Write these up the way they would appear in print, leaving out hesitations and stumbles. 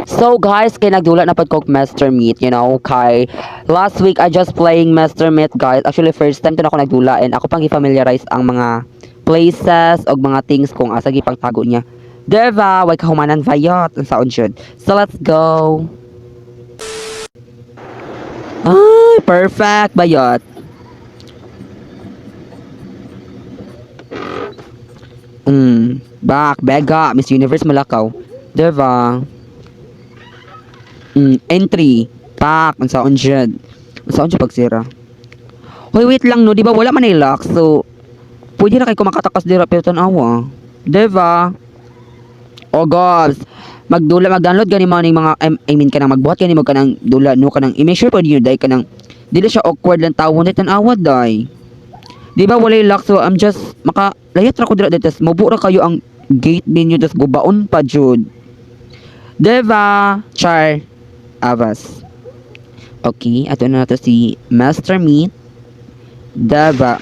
So guys, kay nagdula na pod kog Master Meat, kay last week I just playing Master Meat, guys. Actually, first time to na ako nagdula and ako pang gi-familiarize ang mga places og mga things kung asa gipangtago niya. Diba? Way kahumanan, vayot. Ang saon jud. So let's go. Ay, perfect, bayot. Back, bega, Miss Universe Malakaw. Diba? Entry. Pak, ang saon jud. Ang saon jud pagsira. Hoy, wait lang no, di ba wala man ay lock? So, pwede na kay kumakatakas dira pero tan-awa. Diba? Oh gobs, magdula mag-download gani mo ning mga I mean kanang magbuhat gani mo kanang dula no, kanang i-make sure pud niyo day kanang dili siya awkward lang tawon day tan-awa day. Di ba walay lock, so I'm just maka layat ra ko dira tas mubo ra kayo ang gate ninyo tas gubaon pa jud. Diba? Char. Avas. Okay, ato na nato si Master Meat. Diba?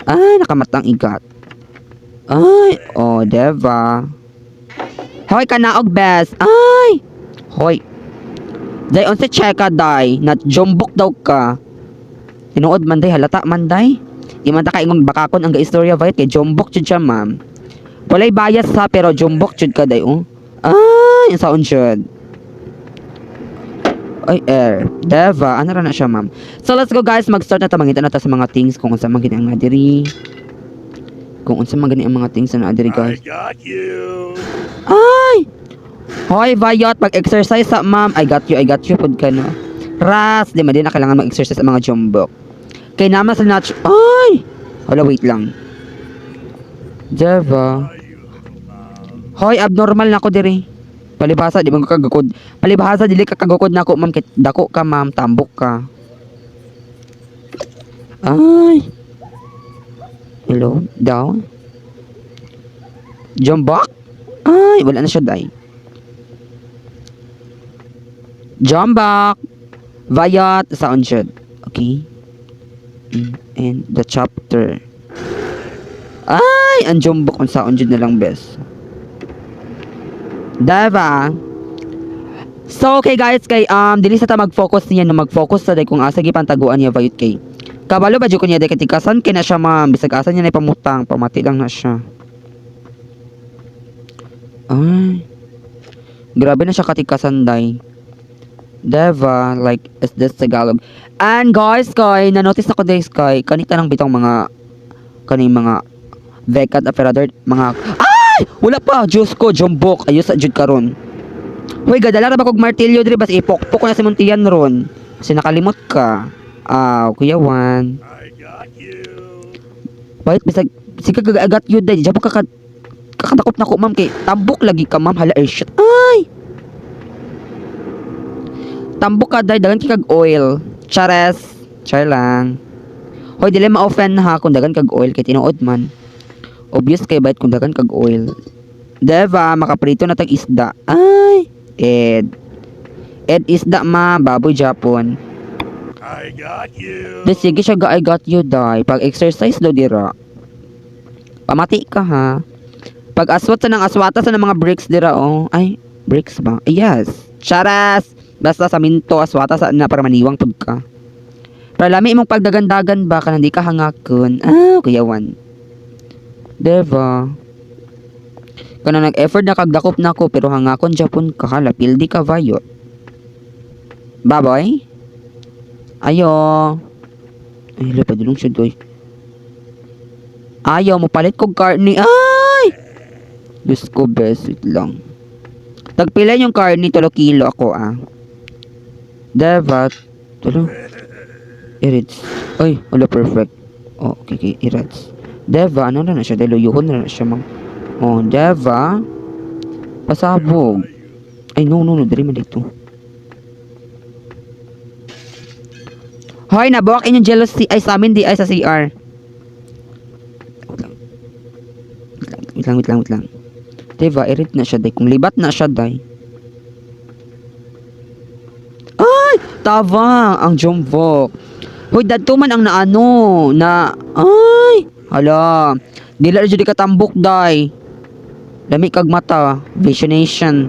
Ay, nakamatang igat. Ay, oh, diba? Hoy, kanaog best. Ay! Hoy. Day, unsa cheka day? Na jumbok daw ka. Tinuod man day, halata man day. Di man ta kaingon bakakon ang ga-istorya vayot kay jumbok jud siya, ma'am. Walay bias ha, pero jumbok jud ka day, oh. Ay, ang saon jud. Ay, air. Deva, ano ra na siya, ma'am. So, let's go, guys. Mag-start na ta. Mangita na ta sa mga things kung unsa man gini ang nadiri. Kung unsa man gani ang mga things na nadiri, I guys. got you. Ay! Hoy, Vayot, mag-exercise sa ma'am. I got you. Pud ka no. Ras, di man din na kailangan mag-exercise ang mga jumbok. Kay naman sa notch. Ay! Hala, wait lang. Diba? Hoy, abnormal na ako diri. Palibhasa, di man ka kagukod. Palibhasa, dili ka kagukod na ako, ma'am. Kay dako ka, ma'am. Tambok ka. Ay! Hello? Down? Jumbok? Ay, wala na siya, day. Jumbok! Vayot! Sound should. Okay. And the chapter. Ay! Ang jumbok kung sound jud na lang, best. Diba? So, okay guys, kay dili sa ta mag-focus niya no, mag-focus sa day kung asa gipantaguan niya vayot kay. Kabalo ba jud ko niya day kay tikasan kay na siya, ma'am, bisag asa niya na pamutang, pamati lang na siya. Ay. Grabe na siya katikasan day. Deva, like, is this Tagalog? And guys, kay, na-notice ako guys, kay, kanita ng bitong mga, kaning mga, vacant operator, mga, ay! Wala pa! Diyos ko, jumbok! Ayos sa jud karon. Hoy, gadala ra ba kog martilyo diri bas ipokpok ko na si Muntian ron. Kasi nakalimot ka. Ah, Kuya Juan. I got you. Wait, bisag sige kagagat yun day. Diyan ka kakadakop na ko, ma'am, kay tambok lagi ka, ma'am, hala ay shit. Ay! Tambok ka day, dagan kay kag oil. Chares. Char lang. Hoy, dili ma-offend ha kung dagan kag oil kay tinuod man. Obvious kay bait kung dagan kag oil. Deva, makaprito na tag isda. Ay, Ed. Ed isda ma, baboy Japon. I got you. Di sige siya ga I got you day. Pag exercise daw dira. Pamati ka ha. Pag aswat sa nang aswata sa nang mga bricks dira oh. Ay, bricks ba? Ay, yes. Charas! Basta sa minto aswata sa na para maniwang pud ka. Para lami imong pagdagandagan ba kanang di ka hangakon. Ah, kuyawan. Diba? Kana nag-effort na kagdakop nako pero hangakon Japon ka hala pildi ka vayot. Baboy? Ayo. Ay, hala, padulong siya doy. Ayaw, mapalit kog karne. Ay! Diyos ko, bes. Wait lang. Tagpila yung karne, tulo kilo ako, ah. Diba? Tulo. Irits. Ay, wala, perfect. Oh, okay, irits. Deva, ano na na siya? Deluyuhon na na siya, ma'am. Oh, Deva. Pasabog. Ay, no, no, no. Diri man dito. Hoy, nabuwak inyong jealousy. Ay, sa amin di. Ay, sa CR. Wait lang, wait lang, wait lang. Diba, irit na siya, day. Kung libat na siya, day. Ay! Tava! Ang jumbok. Hoy, dadto man ang naano, na, ay! Hala. Dila jud ka tambok, day. Lami kag mata. Visionation.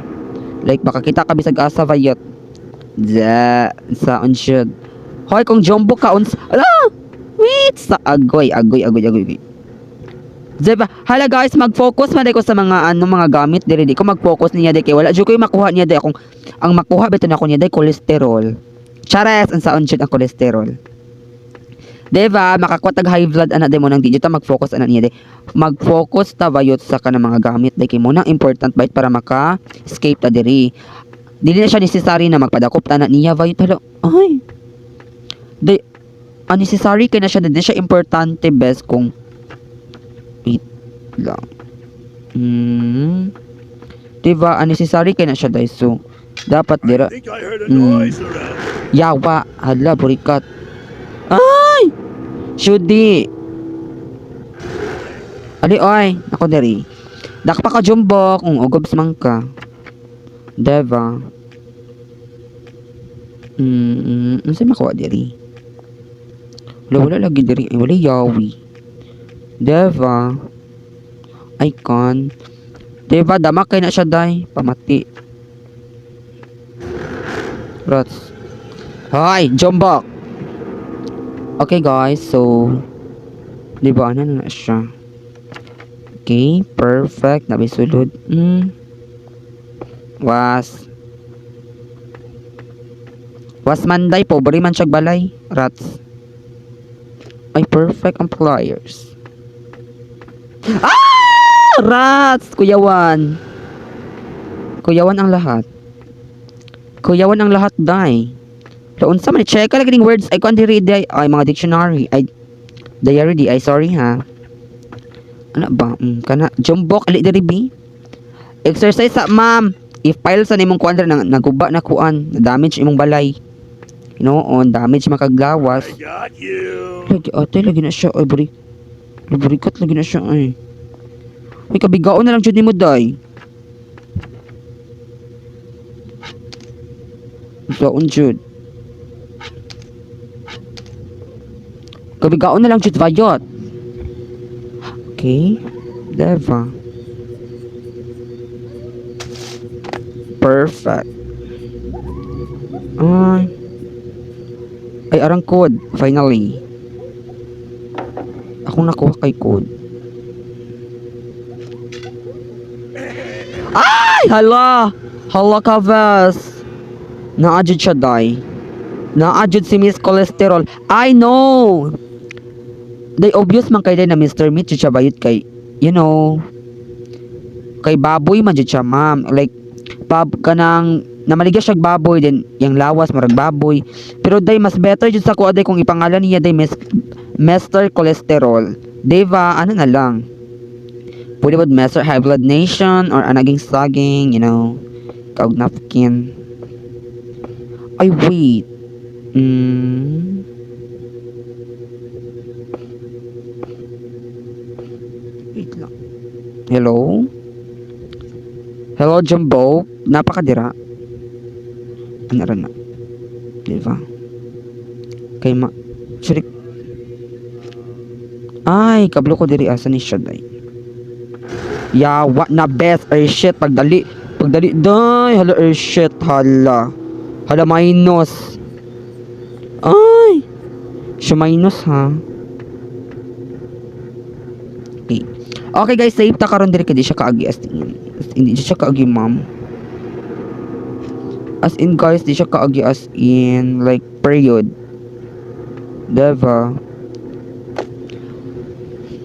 Like makakita ka bisag asa bayot. Ja, sa unsyod. Hoy, kung jumbo ka uns. Ala! Wait, sa agoy, agoy, agoy, agoy, agoy. Diba? Hala guys, mag-focus man ko sa mga ano, mga gamit diri. Di ko mag-focus niya di kay wala jud koy makuha niya di. Akong ang makuha bitaw nako niya di cholesterol. Chares, ang saon jud ang cholesterol. Diba? Makakuha tag high blood ana di mo nang di jud ta mag-focus ana niya di. Mag-focus ta bayot sa kanang mga gamit di kay mo nang important bayot para maka-escape ta diri. Dili na siya necessary na magpadakop ta na niya bayot, hala. Ay. Di unnecessary kay na siya, di na siya importante best kung wait lang. Diba, unnecessary kay na siya dahil so dapat I dira think I heard a noise around. Yawa, hala, burikat. Ay! Shudi. Ali oy, ako diri. Dakpa ka jumbo kung ugobs man ka. Diba? Unsa makuha diri? Wala, wala lagi diri. Ay, wala yawi. Diba? Icon. Diba, damak kay na siya day. Pamati. Rats. Hi, Jumbok. Okay guys, so di ba ano na siya? Okay, perfect. Nabi sulod. Was. Was manday, pobre man siyag balay. Rats. Ay, perfect ang pliers. Ah! Rats! Kuyawan. Kuyawan ang lahat. Kuyawan ang lahat, day. Laon sa man, check ka lagi ning words. Ay, kuan diri day. Ay, mga dictionary. Ay, diary di. Ay, sorry ha. Ano ba? Kana. Jumbok, ali diri bi. Exercise sa, ma'am. If file sa nimong kuan diri, nang naguba na kuan. Na damage imong balay. Noon, damage makaglawas. I got you. Lagi, ate, lagi na siya. Ay, buri. Burikat, lagi na siya, ay. Uy, kabigaon na lang jud nimo, day. Saon jud? Kabigaon na lang jud, vayot. Okay. Deva. Perfect. Ay. Ay, arang code. Finally. Akong nakuha kay code. Ay! Hala! Hala ka, Ves! Naadjud siya, day. Naadjud si Miss Cholesterol. I know! Day, obvious man kay day na Mr. Meat jud siya bayot kay, kay baboy man jud siya, ma'am. Like, kanang, namaligya siya baboy, then, yung lawas, marag baboy. Pero day, mas better jud sa kuha day kung ipangalan niya day, Miss, Mr. Cholesterol. Deva, ano na lang. Pwede ba Mr. High Blood Nation or anaging saging, kaug napkin. Ay, wait. Wait lang. Hello? Hello, Jumbo. Napakadira. Ano rin na? Diba? Kay ma... Sorry. Ay, kablo ko diri asa ni siya day. Yawa na best. Ay shit, pagdali. Pagdali day. Hala, ay shit, hala. Hala minus. Ay. Siya minus ha. Okay. Okay guys, save ta karon diri kay di siya kaagi as in. As in, di siya kaagi, ma'am. As in guys, di siya kaagi as in like period. Diba?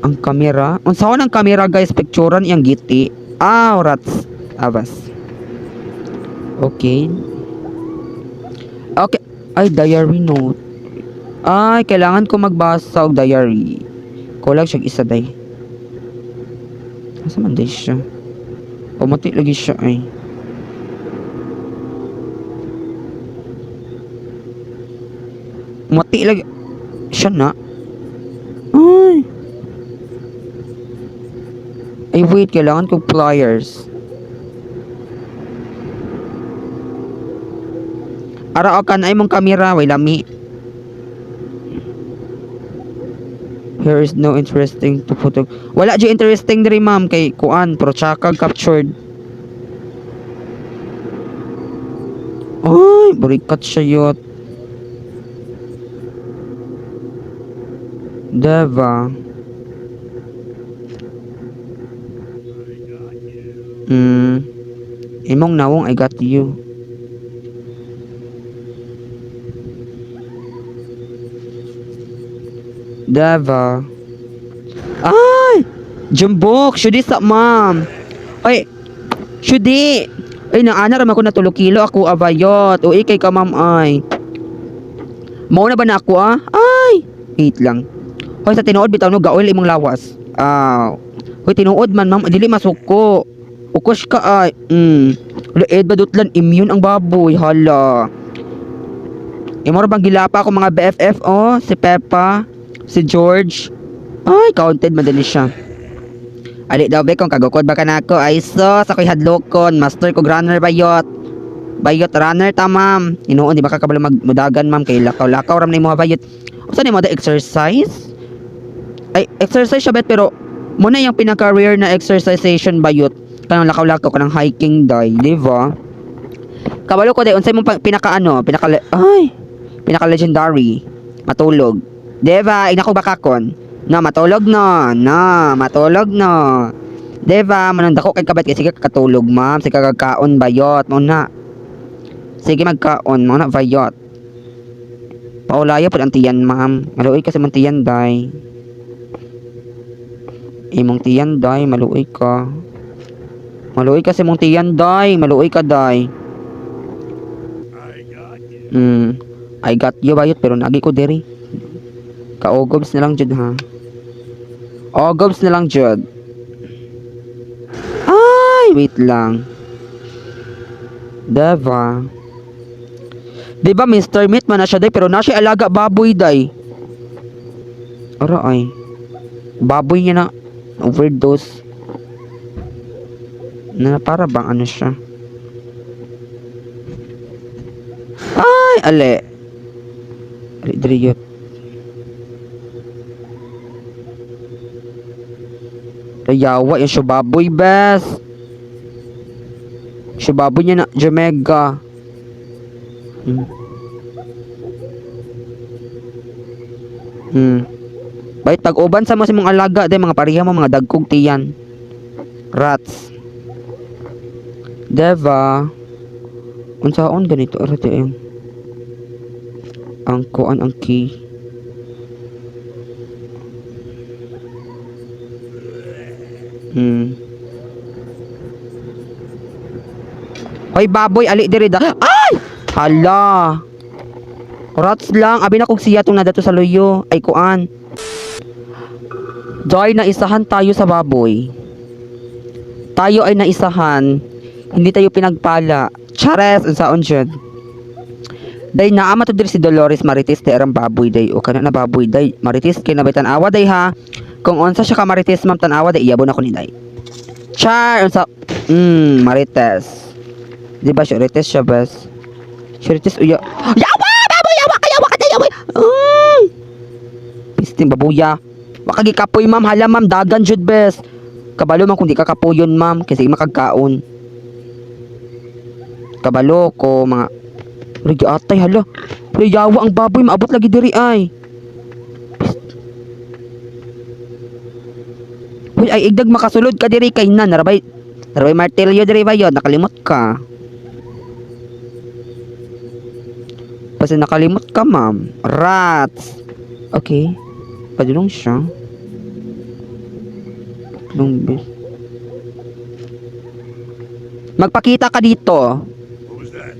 Ang kamera. Unsa ang kamera guys, picturean iyang giti. Ah, rats. Abas. Okay. Okay. Ay, diary note. Ay, kailangan ko magbasa og diary. Kulag siya isa day. Asa man day siya? Pamati lagi siya ay. Mati lagi. Siya na. Ay. Ay, wait. Kailangan kong pliers. Ara o kan ay mong kamera. Way lami. Here is no interesting to photo. Wala jud interesting diri ma'am kay kuan pro tsaka captured. Ay, burikat siya yot. Diba? Imong nawong, I got you. Diba? Ay! Jumbok! Shudi sa ma'am! Ay! Shudi! Ay, naana raman ko na 3 kilo ako abayot. Uy, kay ka ma'am ay. Mao na ba na ako ah? Ay! Wait lang. Hoy, sa tinuod bitaw no gaoil imong lawas. Ah. Hoy, tinuod man ma'am, dili masuko. Ukos ka ay. Wala ed badutlan immune ang baboy. Hala. Imo ra bang gilapa ako mga BFF oh, si Peppa, si George. Ay, counted man din siya. Ali daw be kung kagukod ba ka nako ay so sa ko'y hadlokon master ko runner bayot. Bayot runner ta ma'am. Hinuon di ba ka kabalo magmudagan ma'am kay lakaw-lakaw ram na imo bayot. Unsa ni mo da exercise? Ay exercise siya bet pero mo na yung pinaka-rare na exercisation bayot. Kanang lakaw-lakaw kanang hiking day, di ba? Kabalo ko day unsay mong pinaka ano, pinaka ay pinaka legendary matulog. Di ba? Inako ba kakon? No, matulog no. No, matulog no. Di ba? Manang dako kay kabat kay sige kakatulog, ma'am. Sige kakaon bayot mo na. Sige magkaon mo na bayot. Paulaya pud ang tiyan, ma'am. Maluoy kasi man tiyan, day. Imong tiyan, day, maluoy ka. Maluoy kasi mong tiyan, day. Maluoy ka, day. I got you. I got you bayot pero nagi ko diri. Kaogobs na lang jud ha. Ogobs na lang jud. Ay, wait lang. Diba? Diba Mr. Meat man na siya day pero na siya alaga baboy day. Ara ay. Baboy niya na overdose. Na para bang ano siya? Ay, ale. Ale, diri yun. Yawa yung subaboy, bes. Subaboy niya na, Jamaica. Bait, pag-uban sa mo sa mong alaga, day, mga pareha mo, mga dagkog tiyan. Rats. Deva. Unsaon ganito, arate yung ang kuan ang key. Hoy baboy, ali diri da. Ay! Hala. Rats lang, abi na kog siya tong nadato sa luyo. Ay kuan. Joy, naisahan tayo sa baboy. Tayo ay naisahan. Hindi tayo pinagpala. Chares, unsaon jud? Day naama to diri si Dolores Marites day arang baboy day o kana na baboy day Marites kay nabay tan-awa day ha. Kung unsa siya ka Marites ma'am tan-awa day iyabon ako ni day. Char unsa Marites. Di ba siya Marites siya bes? Marites uya. Yawa baboy yawa ka yawa ka day, yawa. Pisting babuya. Wakagi kapoy ma'am hala ma'am dagan jud bes. Kabalo man kung di ka kapuyon ma'am kasi makagkaon. Kabalo ko mga Rigi atay hala. Pre yawa ang baboy maabot lagi diri ay. Uy, ay igdag makasulod ka diri kay na narabay. Narabay martilyo diri ba yon nakalimot ka. Basta nakalimot ka ma'am. Rats. Okay. Padulong siya. Nung bis. Magpakita ka dito. What was that?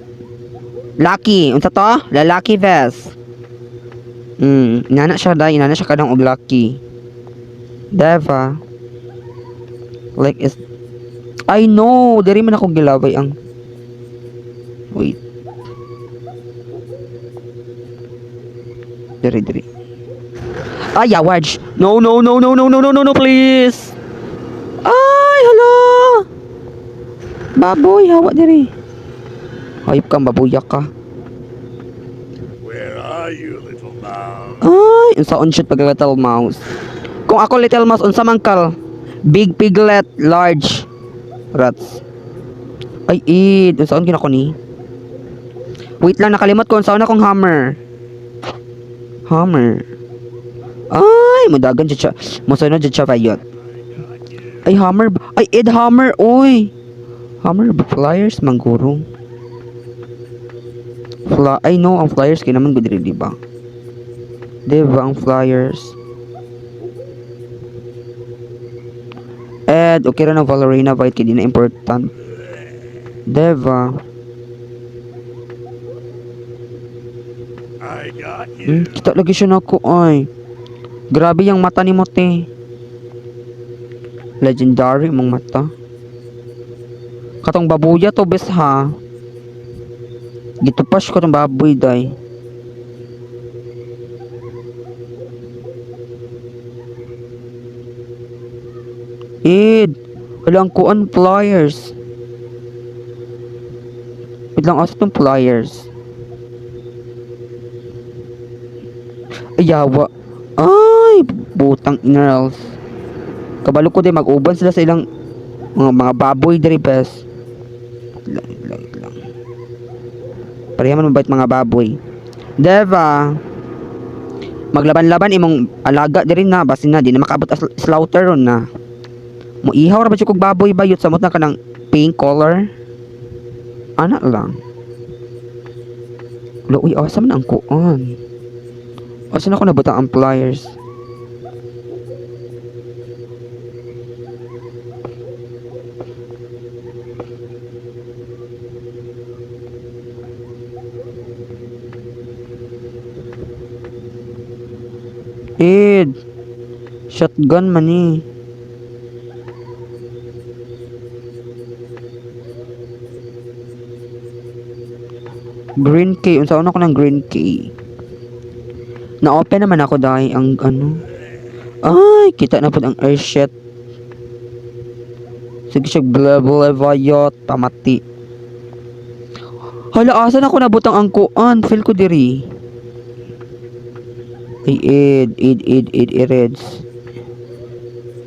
Lucky. Unsa to? Lalaki vest. Inana siya dai, inana siya kadang og lucky. Deva. Like is I know, diri man ako gilabay ang Wait. Diri diri. Ay, yawaj. No, no, no, no, no, no, no, no, no, please. Ay, hala. Baboy, hawa diri. Hayop kang babuya ka. Where are you, little mouse? Ay, unsa on shoot pag little mouse. Kung ako little mouse, unsa man kal? Big piglet, large rats. Ay, id, unsaon gina ko ni? Wait lang, nakalimot ko. Unsaon akong hammer? Hammer. Ay, mudagan jud siya. Mosunod jud siya bayot. Ay, hammer ba? Ay, Ed hammer, oy. Hammer ba? Flyers, manggurong. Ay, no, ang flyers kay naman gud diri, di ba? Di ba ang flyers? Ed, okay ra ng Valerina White kay di na important. Diba? I got you. Kita lagi siya nako ay. Grabe yung mata ni Mote. Legendary mong mata. Katong babuya to bes ha. Gitupas ko tong baboy day. Id, wala ang kuan pliers. Wait lang, asa tong pliers? Ayawa. Ay, butang inarals. Kabalo ko din mag-uban sila sa ilang mga baboy diri bes. Wait lang, wait lang, wait lang. Pareha man mabait mga baboy. Deva. Maglaban-laban imong alaga diri na basin na di na makaabot as slaughter ron na. Moihaw ra ba siya kog baboy bayot samot na kanang pink color. Ana lang. Lo, uy, asa man ang kuan? Asa na ako nabutang ang pliers? Ed, shotgun man eh. Green key. Unsa ako ng green key? Na-open naman ako dahil ang ano. Ay, kita na po ang air shit. Sige siya, blah blah vayot, pamati. Hala, asa na ako nabutang ang kuan? Feel ko diri. Ay, ed, ed, ed, ed, ed,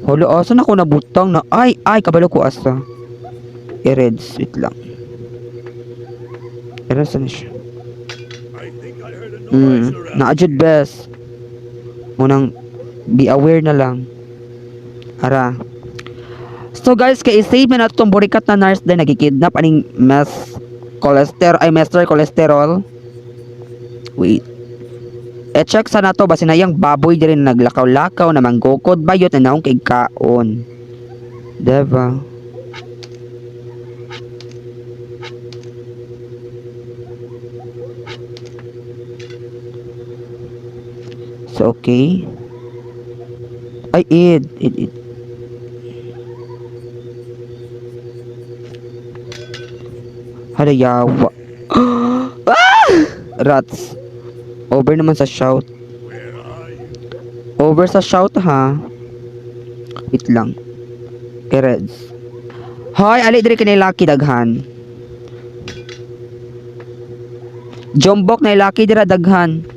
Hala, asa na ako nabutang na? Ay, ay, kabalo ko asa. Ereds, wait lang. Ereds na siya. I think I heard a noise around Naajud here. best. Munang be aware na lang. Ara. So guys, kay save na nato tong burikat na nurse dahil nagikidnap aning mess cholesterol ay master cholesterol. Wait. E-check sa nato basin na iyang baboy diri na naglakaw-lakaw na manggukod bayot na naong kay kaon. Diba? So okay. Ay, id, id, id. Halayawa. Ah! Rats. Over naman sa shout. Where are you? Over sa shout ha. Wait lang. Ereds. Hoy, ali diri kay Lucky daghan. Jombok na Lucky dira daghan.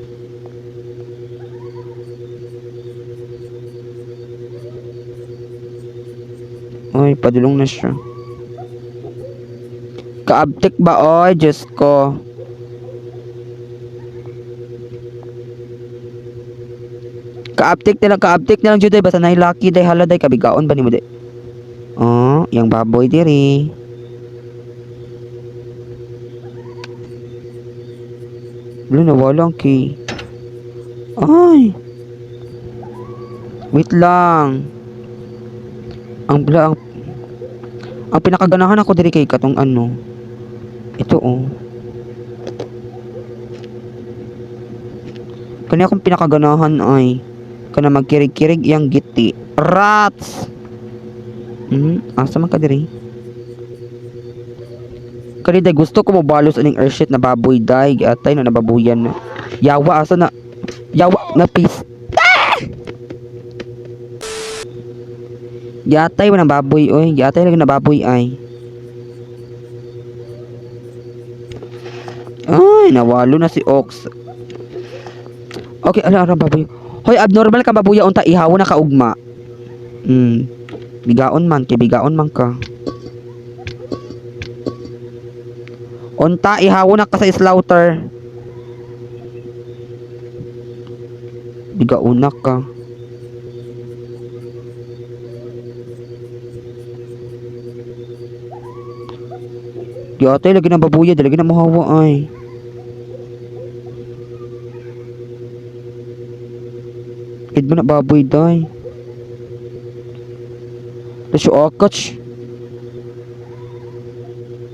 Oy, padulong na siya. Kaabtik ba oy, Diyos ko. Kaabtik na lang jud basta na lucky day hala day kabigaon ba nimo day. Oh, yang baboy diri. Wala nawala ang key. Ay. Wait lang. Ang bla ang pinakaganahan ako diri kay katong ano. Ito oh. Kani akong pinakaganahan ay kana magkirig-kirig iyang giti. Rats. Asa man ka diri? Kani day gusto ko mobalos aning earthshit na baboy day atay na nababuyan na. Yawa asa na yawa na peace. Ah! Giatay man ang baboy oy, giatay lagi na baboy ay. Ay, nawalo na si Ox. Okay, ala ara baboy. Hoy, abnormal ka babuya unta ihaw na kaugma. Bigaon man kay bigaon man ka. Unta, ihawo na ka sa slaughter. Bigauna ka. Di ate, lagi na babuya, di lagi na muhawa ay. Kid mo na baboy, day. Tasyo akach.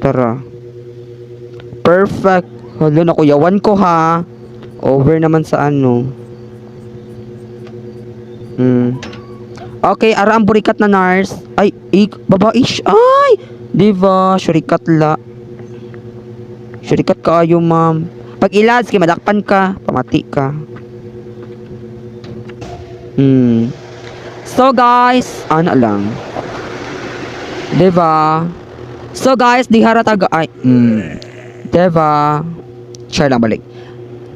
Tara. Perfect. Hala, nakuyawan ko ha. Over naman sa ano. Okay, ara ang burikat na nurse. Ay, ik, babae siya. Ay! Di ba? Shurikat la. Shurikat kaayo, ma'am. Pag ilads, kay madakpan ka. Pamati ka. So, guys, ano lang. Di ba? So, guys, di harataga. Ay. Di ba? Share lang balik.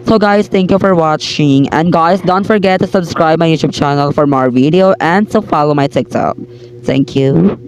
So guys, thank you for watching. And guys, don't forget to subscribe my YouTube channel for more video and to follow my TikTok. Thank you.